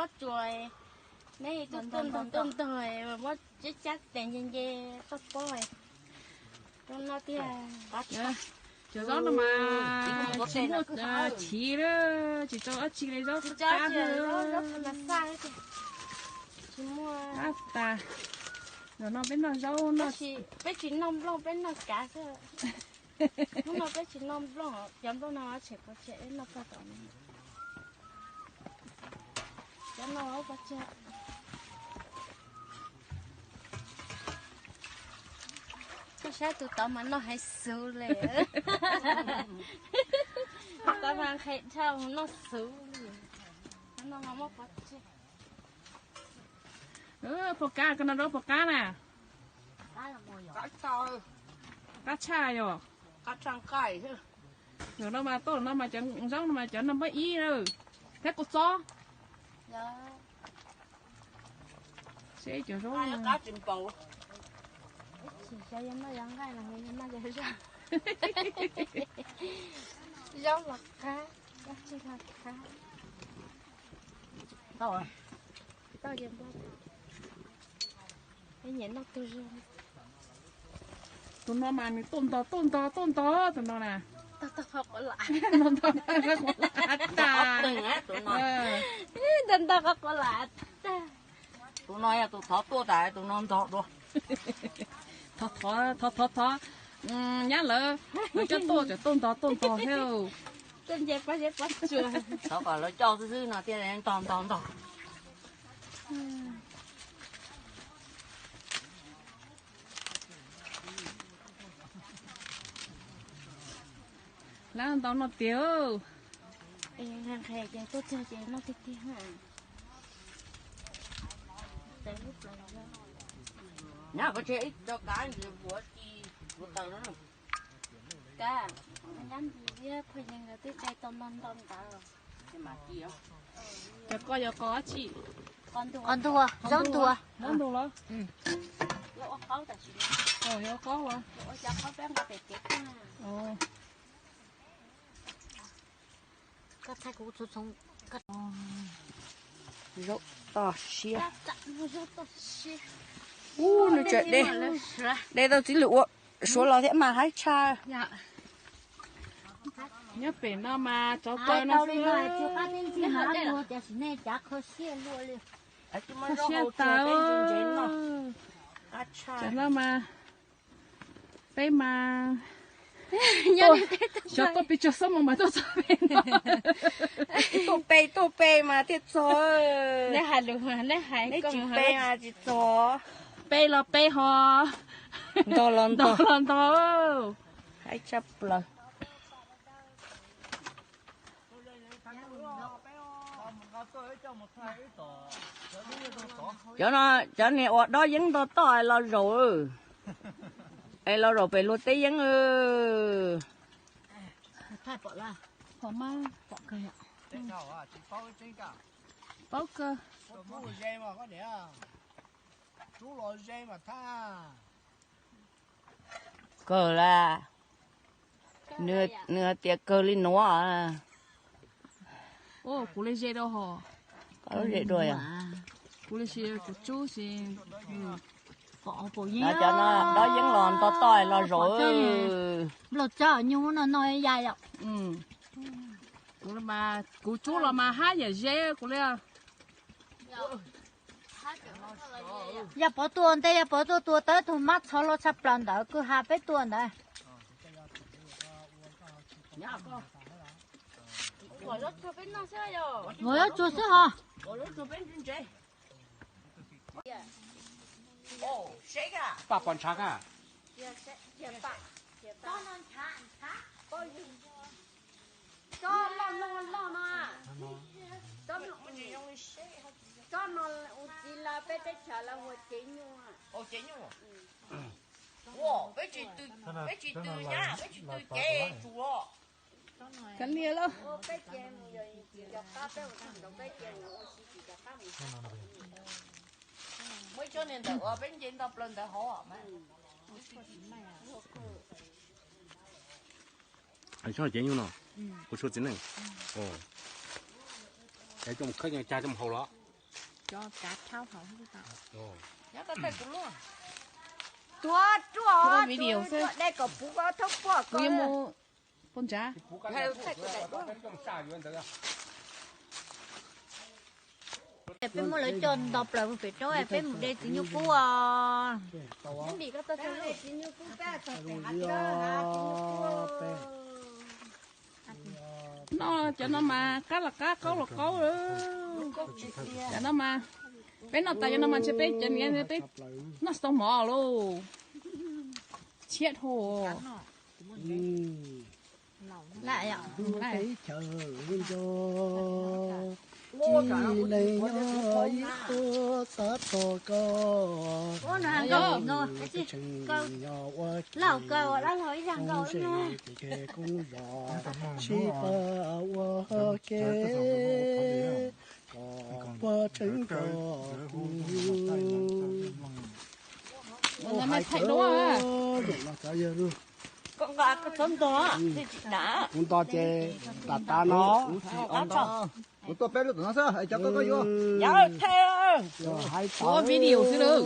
Tsuas, neb tuaj tuaj ntog tuaj ntog, muab cab cab tes nce nce toj pob. Rau no tiag. Cov zaub no mas tsis muaj chiv lawm, tsis tau dab tsi li, zaub qab xwb. Tsis muaj. Tab tas, zaum no peb noj zaub no. Peb tsis noj nplooj, peb noj kav xwb. Hnub no peb tsis noj nplooj, cov nplooj no tshem pov tseg, peb noj tag tom no. Cov no pov tseg. Koj saib tus tod mas noj heev xwb li. Tus tod mas nqhis dhau noj xwb li. Cov no mas muab pov tseg. Phua kab, koj no rau phua kab na. Qab tshaj yog. Zaum no mas tuaj no mas cov zaub no mas cov no npawb ib na. Thiab kua txob. Seb cov zaub. Zaub los qab, dab tsi los qab. Tau, tau, nyiam noj tus zoo. Tus no mas nws tuaj ntog tuaj ntog tuaj ntog tus no na. Ntog ntog qhov quav lam tas. Ntog ntog qhov quav lam tas. Tus no yog tus thov tuaj tas, tus no ntog dua. Thov thov thov thov, nyab lawv, lawv coj tuaj, cov tuaj ntog tuaj ntog thiab. Tuaj nce pob zeb pob tsuas. Thov kom lawv coj xwb xwb no thiaj ntog ntog ntog. Lab ntau no tiag. Nqhis ces tuaj txog ces noj tiag tiag. Nyab, koj tseg ib co kav ntsis kuv ci kuv taws no. Kav, nyab ntsis thiab phooj ywg nkawd twb de tau ntau ntau ntawd. Cov ko yog ko dab tsi? Qos ntug, zaub ntug. Zaub ntug los? Yuav ua qaub los? Zaub toj siab. Ub, nws tseem de, de tau txiv lws ua suav los thiab mas haib tshaj. Nyob pem no mas tsov taw no xwb. Kho siab tas. Cov no mas, peb mas, xyov tuaj pes tsawg xuab moos mas tuaj txog pem no. Tuaj pes tuaj pes mas thiaj txog. Neb hais lus, neb hais, neb tsis pes mas tsis txog. Pes los pes ho ntog los ntog los ntog. Haib tshaj plaws. Cov no, cov niag uas dob yeeb nto toj los zaum, es los zaum pem luag teb yeeb. Paub kawg. Kawg las. Nws hais tias kawg li nuav. Kuv le ze dua hos. Kuv le ze kuv tsub si. Cov no dob yeeb los nto toj los zaum. Nplaum tsawb nyuj no no ya yom. Kuv tsub los mas hab yam ze kuv li. Yog pov tua ntej, yog pov tua tua tau tug mab txhov hluas tshaj plaws ntawd kwj ha peb tua ntawd. Ua zaub tsuag xwb hos. Paj pos ntshav kab. Tsob no ua txiv lawm peb teb chaws lawv hu ua cev nyuj. Peb tsis tw nyab, peb tsis tw cev tsuas. Kav liam lauj. Muaj ib tsob niag ntawm uas peb nce nto plaws ntawd hauv. Tsob cev nyuj no, ua tshuaj txiv neej. Es coj mus khawb coj cag coj mus haus los? cov kav rhaub hauv. Tuav ruaj, tuav dej kom puv thoob puag ko. Pov ntsav. Peb muab lawv coj nto plaws pem roob, peb mus de txiv nyuj kub os. No cov no mas qab los qab, qaub los qaub. Cov no mas, peb noj tas cov no mas ntshe peb cov niam peb noj tsis tau mov lauj. Tshiab dhau. Teb chaws nco, tsis neeg nyob ib tuaj xav tog koj. Nyob ua ke, koob zos sib pab ua ke, kom puag tseeb koj kuv. Hais tawm los cov yawg, kuv nto ces tas tas no. Kuv tuaj peb lub tom no xwb, cov koj koj yuav. Ua video xwb lauj.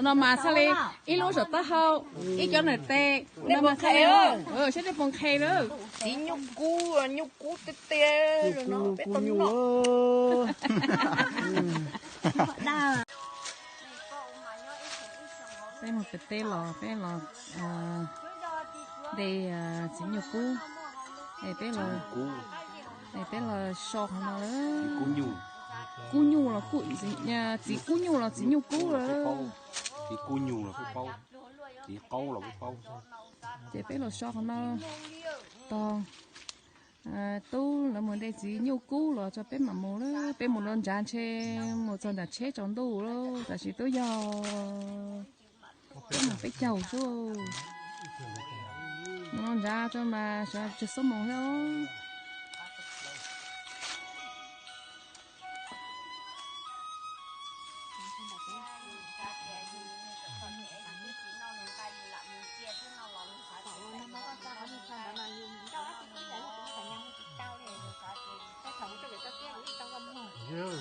No mas txhaj li ib lub saum taub hau, ib cov nram tes, no mas txhaj li, saib nej puas nqhis lawm. Txiv nyuj kub, nyuj kub tiag tiag no peb tau noj. Peb mus pem teb los, peb los de txiv nyuj kub, es peb los, es peb los so qhov no lawm. Kub nyuj los, txiv kub nyuj los txiv nyuj kub lawm. Txiv kub nyuj los peb paub, txiv qaub los peb paub. Ces peb los so qhov no tog. Tub lawv mus de txiv nyuj kub los tso peb mam mus lawm, peb mus no ntsav ntshe mus txog nram tsheb tsaus ntuj lawm, tam sim twb yog peb mus peb caug xwb. Mus no ntsav tso mas sawv tsis xub mus thiab.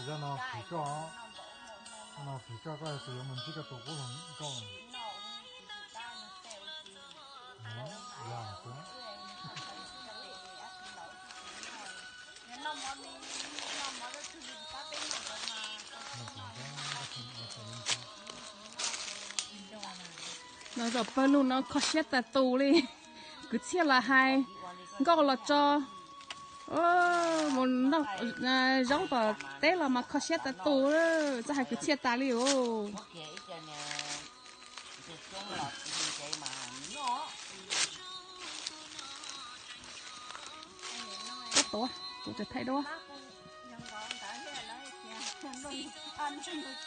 Zaj no xwm tso, no xwm tso koj tus yuav mus ntsib koj tus qub hluas nkauj. No zaum pawg lug no kho siab tas tus li. Kwv txhiaj los hais, nkauj los tso, mus noj zaub tom teb los mas kho siab tas tus, txawj hais kwv txhiaj tas li os. Koj tuav, kuv tsis thaij duab.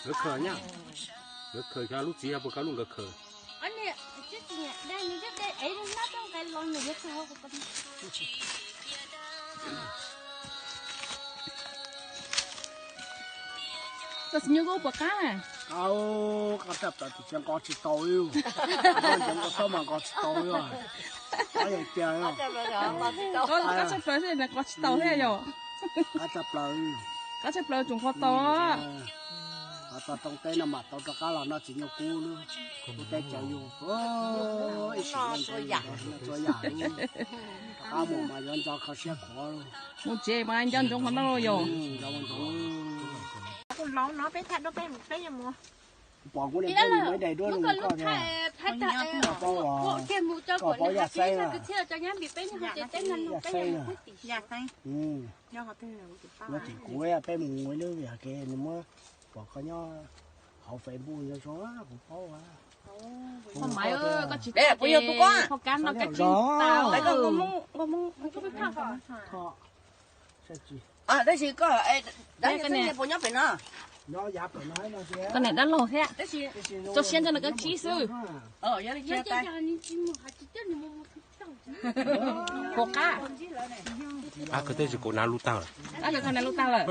Nkawd khawm nyaj, nkawd khawm xyov lub txiv puas khawm lub, nkawd khawm. Koj txiv nyuj kub puas qab na? Qab, qab tshaj plaws, tus txiv nqos tsis tau li. Nqos txhob mas nqos tsis tau li. Qab yam tiag, qab tshaj plaws xwb nqos tsis tau thiab yom. Qab tshaj plaws, qab tshaj plaws tsuas nqos tau. Qab tau rooj teb no mas tau rov qab los noj txiv nyuj kub lub, kub teb chaws yus ib sim no txhua yam, rov qab mus mas yuav nco kho siab khuav. Mus tsev mas nco ntsoov qhov no los yog. Kuv laus no peb thaij duab peb mus peb yuav mus. Pom kuv niam peb mus ib daim duab zoo koj thiab. Koj paub, koj paub yaj xeeb lawm. Yaj xeeb lawm. Nyob tim kuv, peb mus ib lub yam kev nws muab, pom koj nyob hauv Facebook nyob zoo kuv paub. Phauj Maiv, koj tsis tau, phauj Kab no koj tsis tau. Tab sis koj, koj niam dab laug thiab, tso siab ntso no koj tsib xwb. Puas qab? Ab, koj twb tsis, kuv nav lub tag lawm. Ab, koj nav lub tag lawm.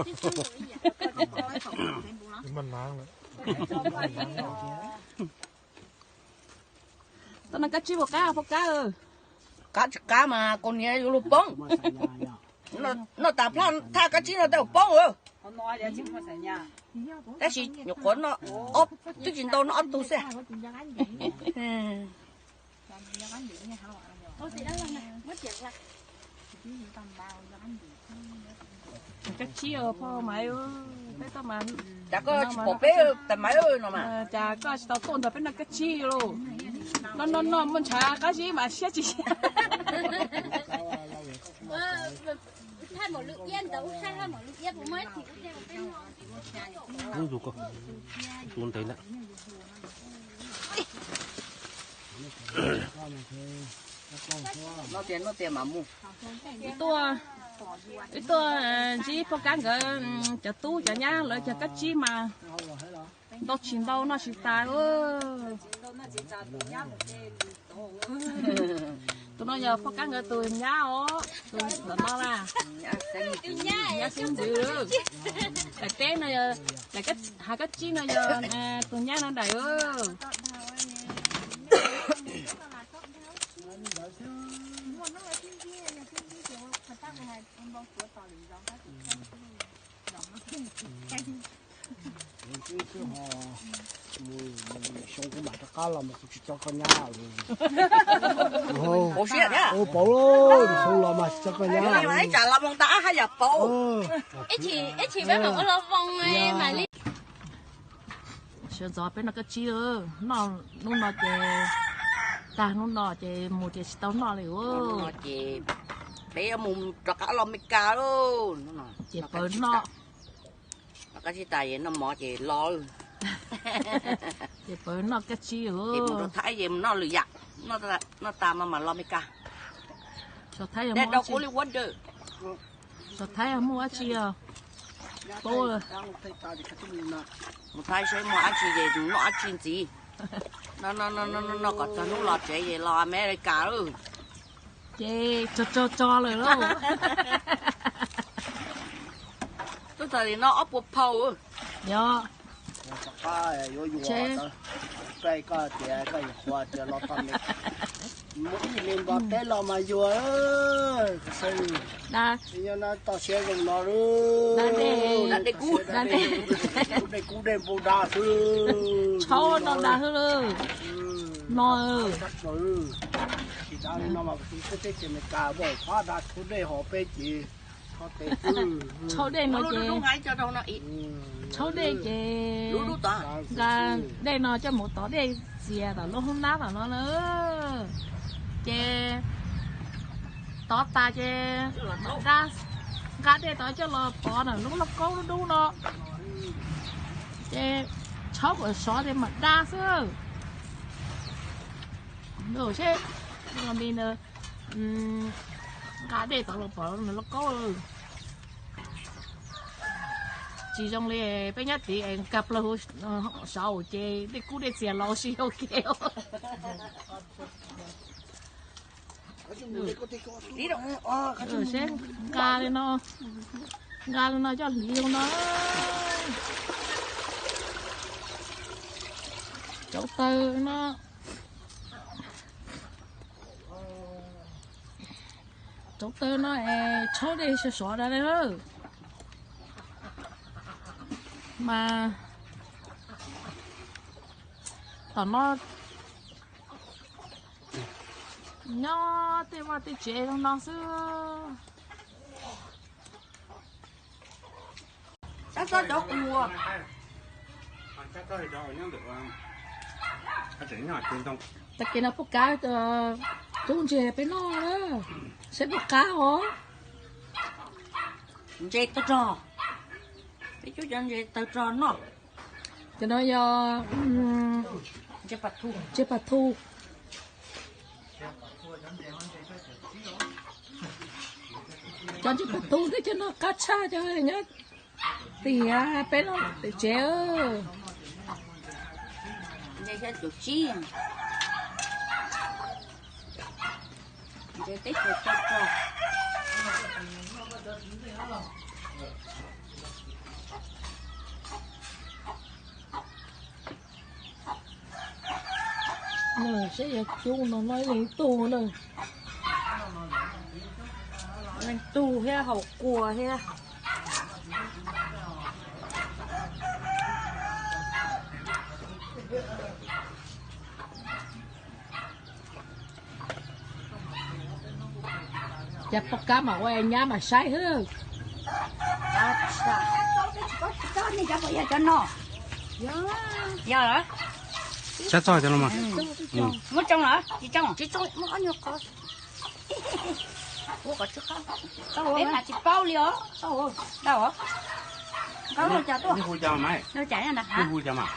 Tau no koj tsib puas qab, puas qab? Qab tsis qab mas kuv niam yuav luag poob. Noj tas plab thaj kab tsib no tej zaum poob. Tab sis nyuam qhuav noj, twb tsis ntau, noj ob tug xwb. Kab tsib os phauj Maiv, peb tau mas. Cas koj tsis pom peb no mas, cas koj tsis tau tuaj nrog peb noj kab tsib lauj? Noj noj noj muaj ntshav qab zib mas siab tsis siab. Tus ntev na. Wb tuaj, wb tuaj ntsib poj kab nkawd cov tub cov nyab lawv cog kab tsib mas ntau tsis ntau noj tsis tas. Tus no yog poj kab nkawd tus nyab os, tus ntawm no na, nyab xeeb ntxwv. Daim teb no, hav kab tsib no yog tus nyab no daim. Xyoo kuv mam rov qab los mas kuv tsis coj koj nyab li. Ua pauv, xyoo los mas tsis coj koj nyab li. Sawv ntxov peb noj kab tsib, noj hnub no ces tag hnub no ces mus ces tsis tau noj li. Ces peb yuav mus rov qab los Meskas lauj. Ces pawv noj. Noj kab tsib tas es noj mov ces los. Ces pawv noj kab tsib. Ces mus rau Thaib ces mus noj lwm yam, noj tas mas mam los Meskas. Sov Thaib yog muaj dab tsi? Sov Thaib yog muaj dab tsi os? Paub. Mus Thaib seb muaj dab tsi ces noj dab tsi ntxiv. Noj noj noj kom txog hnub los tsev ces los Amelikas lauj. Ces tso tso tso lawm lauj. Twb txog li no ob puas phau. Yog. Yuav yuav, koj tias koj yuav qhuav tias los txog Mes, mus ib hlis npog teb los mas yuav. Nyob no toj siab zoo no lawm. Dej kub dej npau da xwb. Tshauv no da xwb lawm. No. Tsis da li no mas kuv twb teb ces Mes Kas npauj phab da tshauv dej hos peb ces tshauv dej no ces, tshauv dej ces nqa dej no coj mus tov dej txias tom lub hoob nab tom no na. Ces tov tas ces nqa dej tod coj los pov ntawm lub lauj kaub dub dub no. Ces tshauv kom sov ces mam da xwb. Seb, nqa dej tod los pov ntawm lauj kaub. Tsis zoo li peb nyob tid es nkag plaws hauv saud ces dej kub dej txias los sib hau ke. Seb, nqa li no, nqa li no coj hliv zoo no. Cov taw no, cov taw no es tshauv dej sov sov da li. Mas tom no nyob tej vaj tej tsev zoo no xwb. Tag kis no puab kav cub ntses peb noj na, seb puab qab os. Ntses tawg rog, peb cub cov ntses tawg rog noj. Cov no yog ntses pas thu. Cov ntses pas thu thiab cov no qab tshaj cov nyob tias peb noj tim tsev. Seb yog cub no noj ib leeg ib tug na. Tug thiab haus kua thiab. Cas poj kab mas ua nyab mas saib hwb. Yog, yog. Sab txog cov no mas. Muab tsoo los tsis tsoo? Tsis tsoo, muab ob nyuag qho. Peb mas tsis paub li os.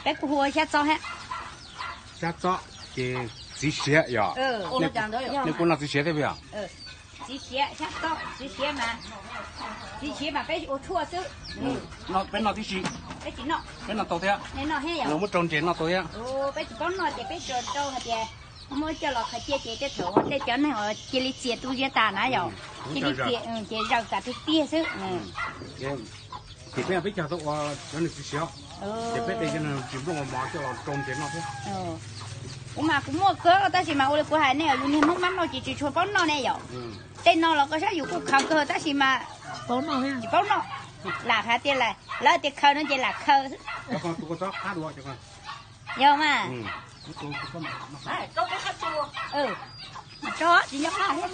Peb kuj hu xyab txob thiab. Xyab txob ces txiv siav yog? Nej kuj noj txiv siav thiab puas yog? Txiv siav, xyab txob txiv siav mas, txiv siav mas peb ua tshuaj xwb. Peb noj tib si. Peb tsis noj. Peb noj tau thiab. Muab rau ntses noj tau thiab. Peb tsis paub noj ces peb tsuas rau hais tias muab coj los khaws cia ces tej thaum tej cov neeg cia li txias tu ziab tas na yom. Cia li txias ces zaws tas tiag tiag xwb. Ces peb, peb cog tau ua cov neeg txiv siav, ces peb de cov neeg tsis nplooj mov coj los rau ntses noj thiab. Kuv mas kuv muaj kawg tab sis mas ua li kuv hais nej, yus niag Hmoob mab noj ces tsis tshua paub noj ne yom. Tej no los koj saib yus kuj khaws kawg tab sis mas tsis paub noj. Lam hais tias lawv tias khaws no ces lam khaws. Yog mas. Tso tsis nyob qab thiab.